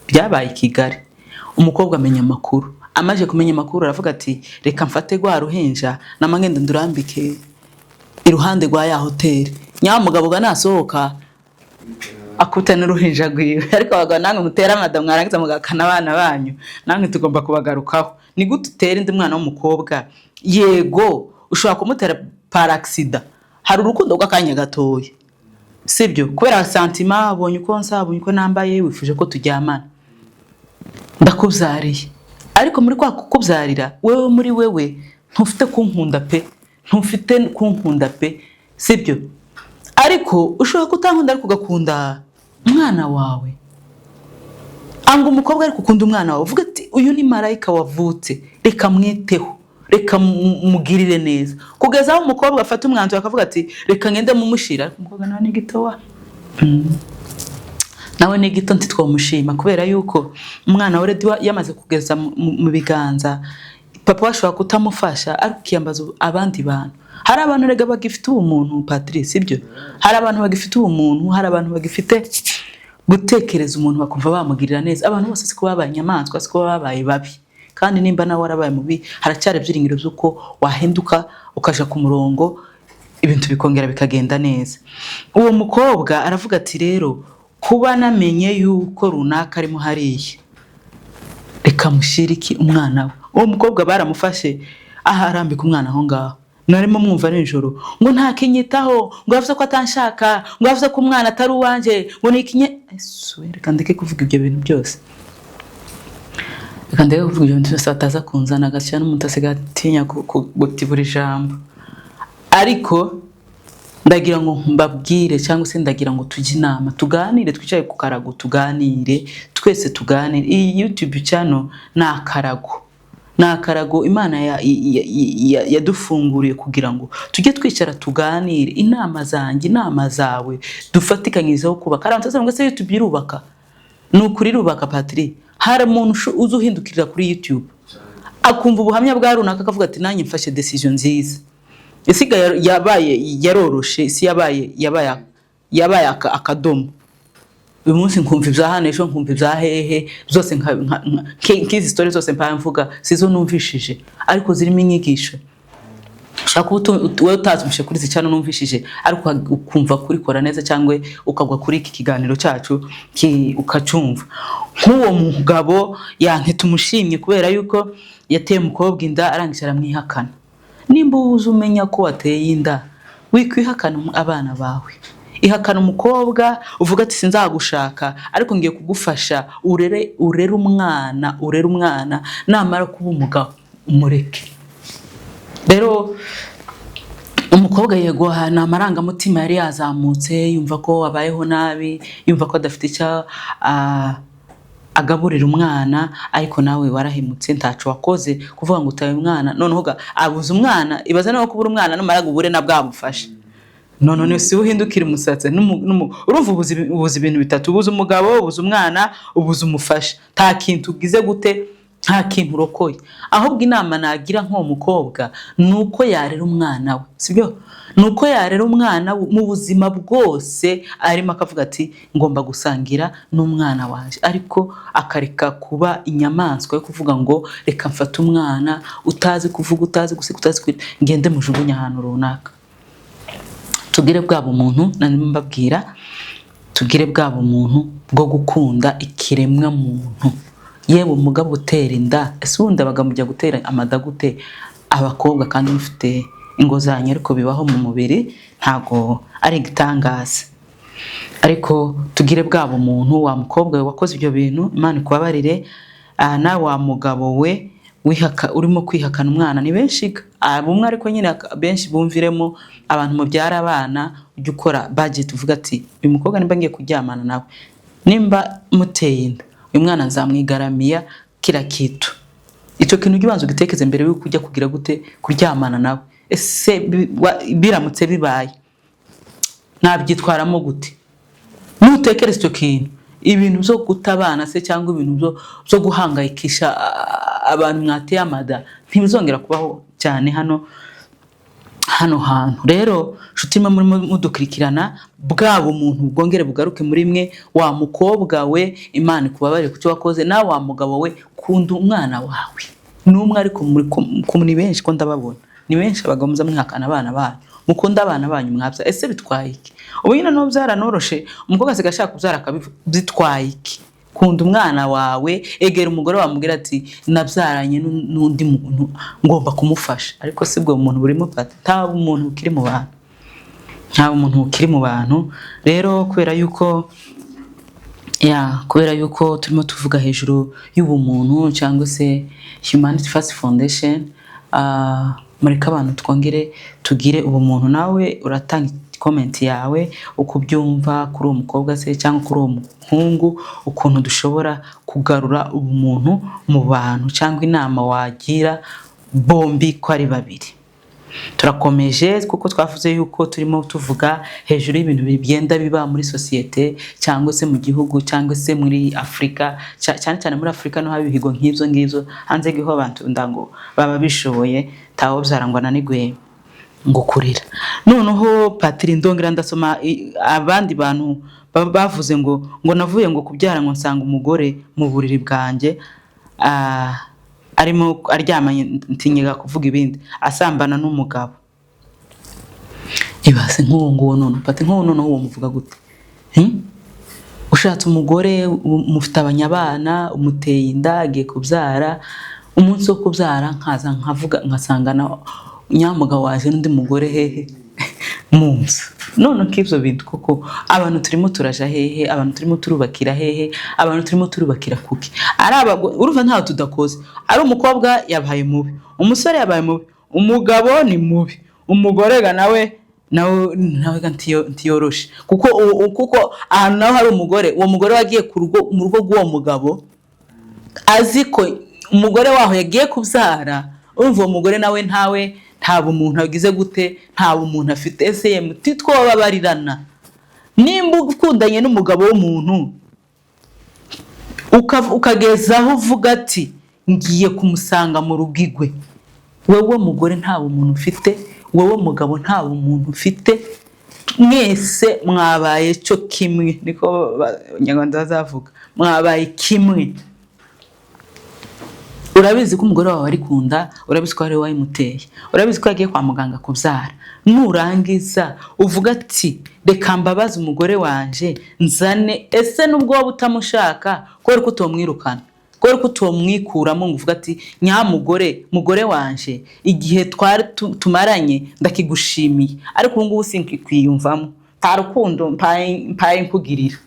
byabaye i Kigali. Umukobwa amenya amakuru, amaze kumenya amakuru aravuga ati: "Reka mfate rwa ruhinja namagenda ndurambike iruhande rwa ya hoteli, nyamugabo ga nasohoka akubita n'uruhinja rwiwe." Ariko abagabo namwe mutera amada, mwarangiza mugakana abana banyu, namwe tugomba kubagarukaho. Ni gute utera indi mwana w'umukobwa? Yego, ushobora kumutera par accident, hari urukundo rw'akanya gatoya, sibyo? Kubera sentiment, abonye uko nsa, abonye uko nambaye, wifuje ko turyamana, ndakubyariye. Ariko muri kwa kukubyarira, wewe muri wewe ntufite kunkunda pe, ntufite kunkunda pe, sibyo? Ariko ushobora kutankunda ariko ugakunda umwana wawe. Anga umukobwa ariko ukunda umwana wawe, uvuga ati: "Uyu ni marayika wavutse, reka mwiteho, reka mugirire neza." Kugeza aho umukobwa afata umwanzuro akavuga ati: "Reka ngende mumushira." Ariko umukobwa nawe ni gitowa, nawe ni gito, ntitwamushima, kubera yuko umwana we already yamaze kugeza mu biganza. Papa we ashobora kutamufasha, ariko ukiyambaza abandi bantu. Hari abantu rega bagifite ubumuntu, Patrice, sibyo? Hari abantu bagifite ubumuntu, hari abantu bagifite gutekereza umuntu bakumva bamugirira neza. Abantu bose siko babaye inyamaswa, siko babaye babi. Kandi nimba nawe warabaye mubi, haracyari ibyiringiro by'uko wahinduka ukaja ku murongo, ibintu bikongera bikagenda neza. Uwo mukobwa aravuga ati: "Rero kuba namenye yuko runaka arimo hariya, reka mushyire iki umwana we." Uwo mukobwa baramufashe, aha arambika umwana aho ngaho. Narimo mwumva nijoro ngo ntakinyitaho, ngo yavuze ko atanshaka, ngo yavuze ko umwana atari uwanjye, ngo ni ikinye. Ese reka ndeke kuvuga ibyo bintu byose, reka ndeke kuvuga ibyo bintu byose, bataza kunzana agashyira n'umuntu asigaye atinya gutibura ijambo. Ariko Ndagira ngo mbabwire, cyangwa se ndagira ngo tujye inama, tuganire, twicare ku karago tuganire, twese tuganire. Iyi YouTube channel ni akarago, ni akarago Imana yadufunguriye kugira ngo tujye twicara tuganire, inama zanjye, inama zawe, dufatikanyirizeho kubaka. Hari abantu ngo se YouTube irubaka? Ni ukuri irubaka, Patri. Hari umuntu uzi uhindukirira kuri YouTube akumva ubuhamya bwa runaka, akavuga ati: "Nanjye mfashe decision nziza." Isigaye yabaye yaroroshe, isi yabaye akadomo. Uyu munsi nkumva ibya hano, ejo nkumva ibya hehe, zose nk'izi story zose mpaye mvuga sizo numvishije, ariko zirimo inyigisho. Ushobora kuba wowe utazumvise kuri izi channel numvishije, ariko ukumva kurikora neza, cyangwa ukagwa kuri iki kiganiro cyacu ukacyumva. Nk'uwo mugabo yanke tumushimye kubera yuko yateye umukobwa inda, arangije aramwihakana. Nimba uzi umenya ko wateye inda, wikwihakana abana bawe. Ihakana umukobwa, uvuga ati: "Sinzagushaka, ariko ngiye kugufasha urere, urere umwana, urere umwana, namara kuba umugabo umureke." Rero umukobwa, yego, ni amarangamutima yari yazamutse, yumva ko abayeho nabi, yumva ko adafite icyo agaburira umwana, ariko nawe warahemutse, ntaco wakoze kuvuga ngo utaye umwana. Noneho abuze umwana. Ibaze nawe kubura umwana, numara ubure na bwamufashe, none si uhindukira umusatsi. Urumva ubuze ibintu bitatu: ubuze umugabo, ubuze umwana, ubuze umufasha. Nta kintu ugize gute, nta kintu urokoye. Ahubwo inama nagira nk'uwo mukobwa ni uko yarera umwana we, sibyo? Ni uko yarera umwana we mu buzima bwose arimo, akavuga ati: "Ngomba gusangira n'umwana wanjye," ariko akareka kuba inyamaswa yo kuvuga ngo: "Reka mfate umwana utazi kuvuga, utazi guseka, utazi kwita, ngende mujugunye ahantu runaka." Tugire bwa bumuntu narimo mbabwira, tugire bwa bumuntu bwo gukunda ikiremwa muntu. Yewe umugabo utera inda, ese ubundi abagabo mujya gutera amada gute abakobwa kandi mufite ingo zanyu? Ariko bibaho mu mubiri, ntago ari igitangaza. Ariko tugire bwa bumuntu. Wa mukobwa we wakoze ibyo bintu, Imana ikubabarire. Nawe wa mugabo we wihaka, urimo kwihakana umwana, ni benshi ga. Bumwe ariko nyine benshi bumviremo. Abantu mubyara abana, ujya ukora budget, uvuga ati: "Uyu mukobwa nimba ngiye kuryamana nawe, nimba muteye inda, uyu mwana nzamwigaramiya kila kitu." Icyo kintu ujya ubanza ugitekeze mbere yuko ujya kugira gute, kuryamana nawe. Ese biramutse bibaye nabyitwaramo gute? Nutekereza icyo kintu, ibintu byo guta abana se cyangwa ibintu byo guhangayikisha abantu mwateye amada ntibizongera kubaho cyane hano hantu. Rero nshuti mwe murimo mudukurikirana, bwa bumuntu bwongere bugaruke muri mwe. Wa mukobwa we, Imana ikubabarire ku cyo wakoze. Nawe wa mugabo we, kunda umwana wawe n'umwe. Ariko muri ni benshi ko ndababona, ni benshi abagabo muza mwihakana abana banyu. Mukunda abana banyu mwabya. Ese bitwaye iki? Ubu nyine no byaranoroshe, umukobwa asigaye ashaka kubyara akabivuga. Bitwaye iki? Kunda umwana wawe, egera umugore wamubwira ati: "Nabyaranye n'undi muntu, ngomba kumufasha." Ariko si bwo muntu burimo pata, nta muntu ukiri mu bantu, nta muntu ukiri mu bantu. Rero kubera yuko turimo tuvuga hejuru y'ubumuntu cyangwa se Humanity First Foundation, mureke abantu twongere tugire ubumuntu. Nawe uratanga comment yawe uko ubyumva kuri uwo mukobwa se cyangwa kuri uwo muhungu, ukuntu dushobora kugarura ubumuntu mu bantu, cyangwa inama wagira bombi ko ari babiri. Turakomeje, kuko twavuze yuko turimo tuvuga hejuru y'ibintu bigenda biba muri sosiyete cyangwa se mu gihugu cyangwa se muri Afurika, cyane cyane muri Afurika no haba ibihigo nk'ibyo ngibyo. Hanze giho abantu ndango baba bishoboye, tawo byarangwa ananigwe ngo kurira. Noneho Patiri, ndongera ndasoma abandi bantu bavuze ngo navuye ngo kubyara, ngo nsanga umugore mu buriri bwanjye, arimo aryamanye, ntinyaga kuvuga ibindi, asambana n'umugabo. Ibaze nk'uwo nguwo. None pati nk'uwo, noneho uwo muvuga gute? Ushatse umugore, mufite abanyabana, umuteye inda, agiye kubyara, umunsi wo kubyara nkaza nkavuga nkasanga na nyamugabo waje n'undi mugore hehe? Mu nzu. None nk'ibyo bintu koko, abantu turimo turaja hehe? Abantu turimo turubakira hehe? Abantu turimo turubakira kuki? Ari urumva ntaho tudakoze. Ari umukobwa yabaye mubi, umusore yabaye mubi, umugabo ni mubi, umugore ga nawe. Nawe ga ntiyoroshe, kuko ahantu naho hari umugore, uwo mugore wagiye ku rugo, mu rugo rw'uwo mugabo, azi ko umugore waho yagiye kubyara. Urumva uwo mugore nawe nta bumuntu agize gute, nta bumuntu afite. Ese yemwe, titwobabarirana? Nimba ukundanye n'umugabo w'umuntu, ukageza aho uvuga ati: "Ngiye kumusanga mu rugo igwe," wowe mugore nta bumuntu ufite, wowe mugabo nta bumuntu ufite, mwese mwabaye cyo kimwe, niko Abanyarwanda bazavuga, mwabaye kimwe. Urabizi ko umugore wawe ari kunda, urabizi ko ari wowe wayimuteye, urabizi ko yagiye kwa muganga kubyara. Nurangiza uvuga ati: "Reka mbabaze umugore wanje nzane." Ese nubwo waba utamushaka, kubera ko utomwirukana, kubera ko utomwikuramo, ngo uvuga ati: "Nyamugore, mugore wanje, igihe twari tumaranye ndakigushimiye, ariko ubu ngubu sinkikwiyumvamo, nta rukundo mpaye nkugirira,"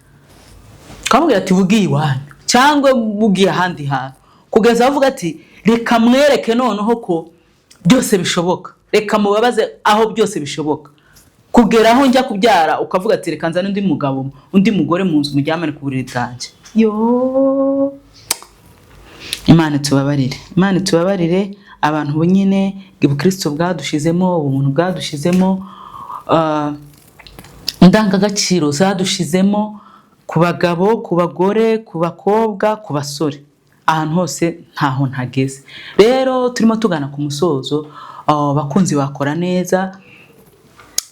ukamubwira ati: "Bugiye iwanyu," cyangwa bugiye ahandi hantu, kugeza avuga ati: "Reka mwereke noneho ko byose bishoboka, reka mubabaze aho byose bishoboka," kugera aho njya kubyara, ukavuga ati: "Reka nzane undi mugabo, undi mugore mu nzu, mujyamane ku buriri bwanjye." Yo, Imana itubabarire, Imana itubabarire. Abantu bo nyine ubukristo bwadushizemo, ubumuntu bwadushizemo, indangagaciro zadushizemo, ku bagabo, ku bagore, ku bakobwa, ku basore, ahantu hose ntaho ntageze. Rero turimo tugana ku musozo. Bakunzi bakora neza,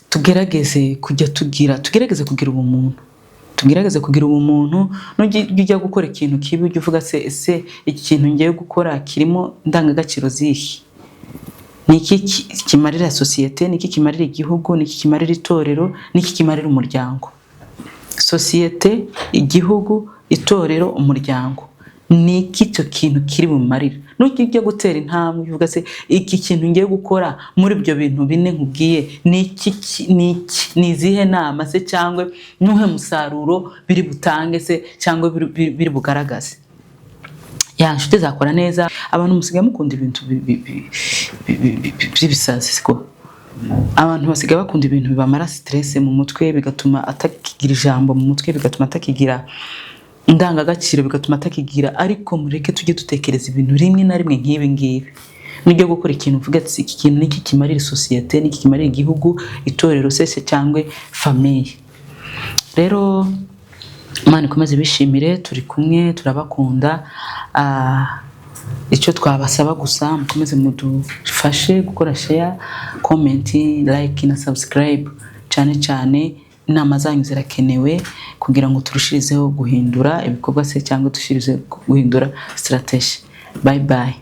tugerageze kujya tugira, tugerageze kugira ubumuntu, tugerageze kugira ubumuntu. Nujya ujya gukora ikintu kibi, ujye uvuga se: "Ese iki kintu ngiye gukora kirimo indangagaciro zihe? Ni iki kimarira sosiyete? Ni iki kimarira igihugu? Ni iki kimarira itorero? Ni iki kimarira umuryango?" Sosiyete, igihugu, itorero, umuryango, ni iki icyo kintu kiri bumarira? Nujya ujya gutera intambwe, uvuga se: "Iki kintu ngiye gukora, muri ibyo bintu bine nkubwiye, ni iki ni iki, ni izihe nama se, cyangwa nuhe musaruro biri butange se, cyangwa biri bugaragaze?" Ya nshuti zakora neza, abantu musigaye mukunda ibintu by'ibisazi, siko? Abantu basigaye bakunda ibintu bibamara stress mu mutwe, bigatuma atakigira ijambo mu mutwe, bigatuma atakigira indangagaciro, bigatuma atakigira. Ariko mureke tujye dutekereza ibintu rimwe na rimwe nk'ibi ngibi. Nujya gukora ikintu, uvuga ati: "Iki kintu niki kimarira sosiyete, niki kimarira igihugu, itorero se cyangwa famille?" Rero Imana ikomeze bishimire, turi kumwe, turabakunda. Icyo twabasaba gusa, mukomeze mudufashe gukora share, comment, like na subscribe. Cyane cyane inama zanyu zirakenewe kugira ngo turushirizeho guhindura ibikorwa se, cyangwa dushirize guhindura strategy. Bye bye.